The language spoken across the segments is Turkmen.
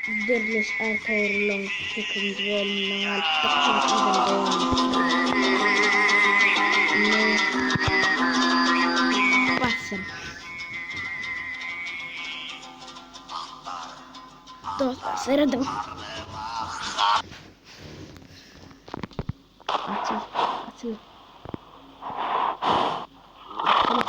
Diriliş Ärtogrulyň sekizinji bölüminde galypdyk, şoň yzyny dowam etdik. Indi bassyn. Dostlar serediň. Açyl, açyl. Açyl.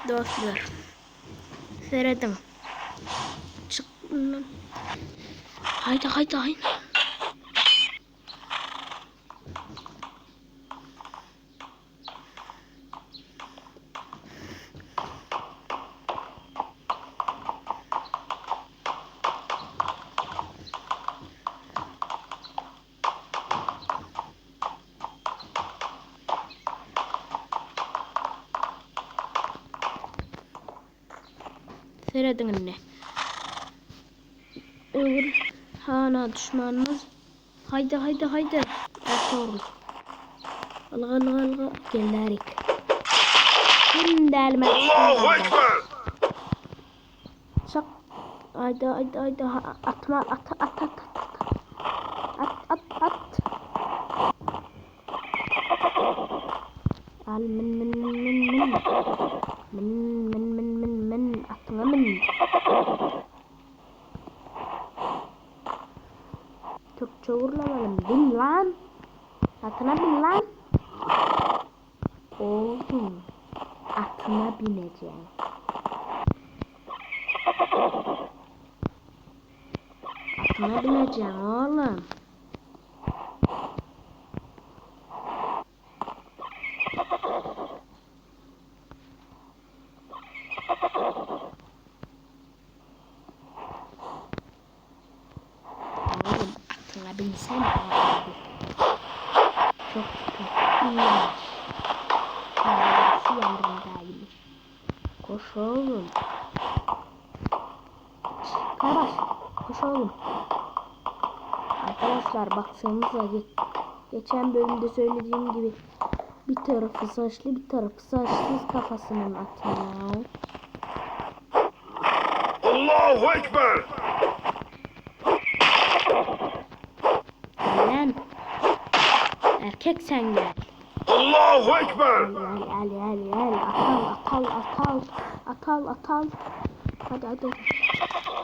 Dostlar. Serediň. Çyk bundan. Haydi haydi haydi. Serediň indi. Öwür hana düşmanymyz. Haýda haýda haýda. Ertugrul. Ylga ylga ylga. Gel bärik. Kim dälime Allahu Ekber! Çak. Haydi haydi haydi. Atma at at at at. At at at. Al min min min min min. Min min min min min. Atyňa min. Türkçe gürlemelim. Bin lan. Atyna bin lan. Oğlum. Atyna bineceğim. Atyna bineceğim oğlum. Oğlum atyňa binsene abi. Çok çok iyiymiş. Arabası yanındaymış. Koş oğlum. Karabaş koş oğlum. Arkadaşlar baksanıza geçen bölümde söylediğim gibi bir tarafı saçlı bir tarafı saçsız kafasının atını. Allahu Ekber! Gel lan. Erkek sen gel. Allahu Ekber! Gel gel gel gel. Atal atal atal. Atal atal. Hadi hadi.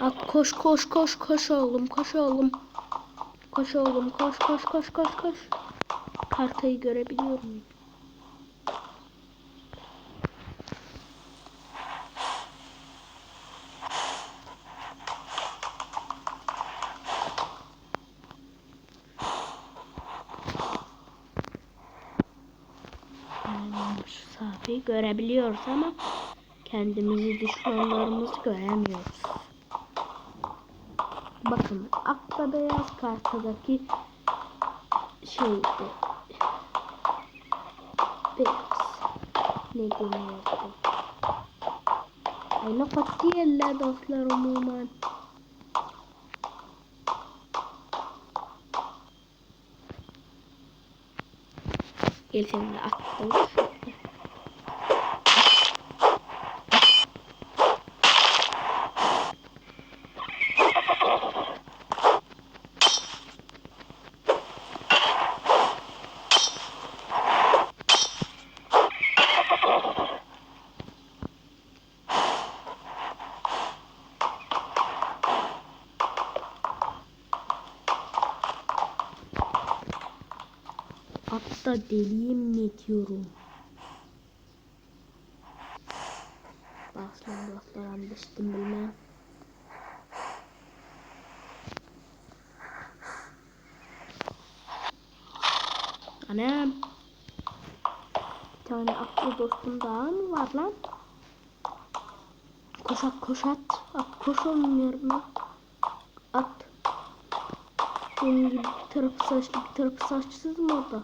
At koş koş koş koş oğlum koş oğlum. Koş oğlum koş koş koş koş koş. Haritayı görebiliyorum. Şu safi görebiliyoruz ama kendimizi düşmanlarımızı göremiyoruz. Bakın akla beyaz kartadaki şeydi. Beyaz. Ne deniyordu? Ay nokat diýerler dostlar umuman. Gel seninle atla uç. Hatta deliyim ne diyorum. Başlan dostlar anlaştım bilmem. Anam. Bir tane aklı dostum daha mı var lan? Koş at koş at. At koş olmuyor mu? At. Benim gibi bir tarafı saçlı bir tarafı saçsız mı o da?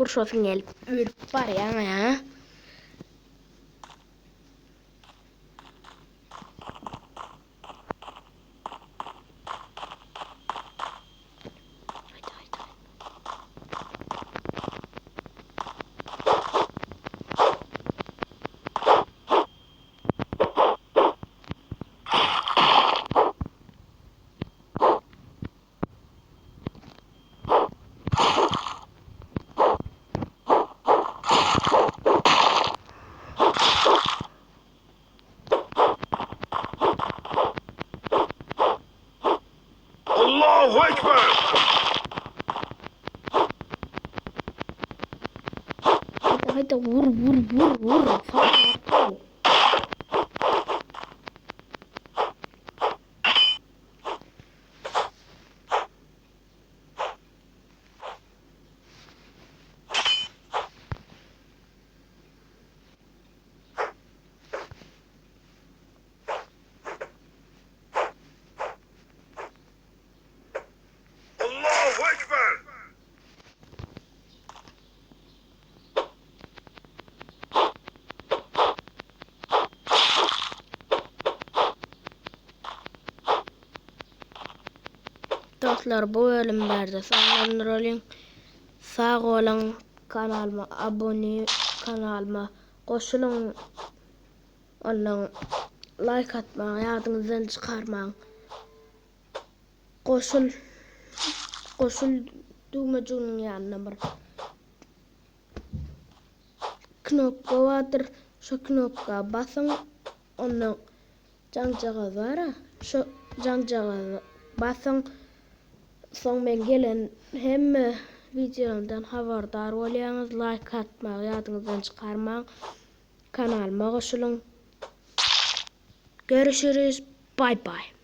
Urşasyň gelip ölüp barýaň a. Haydi haydi haydi. Allahu Ekber. Haydi haydi vur vur vur vur. Sağ ol. Allahu Ekber. Dostlar bu bölümlerde sonlandyralyň. Sag boluň kanalyma abone kanalyma goşulyň. Ondan like atmagy ýadyňyzdan çykarmaň. Goşul goşul düwmejiginiň ýanynda bir knopka bardyr. Şo knopka basyň. Ondan jaňjagaz bar-a, şo jaňjagazy basyň. Soň meň gelen hemme wideolarymdan habardar bolýaňyz. Laýk atmagy ýadyňyzdan çykarmaň. Kanalyma goşulyň. Görüşüris. Bay bay.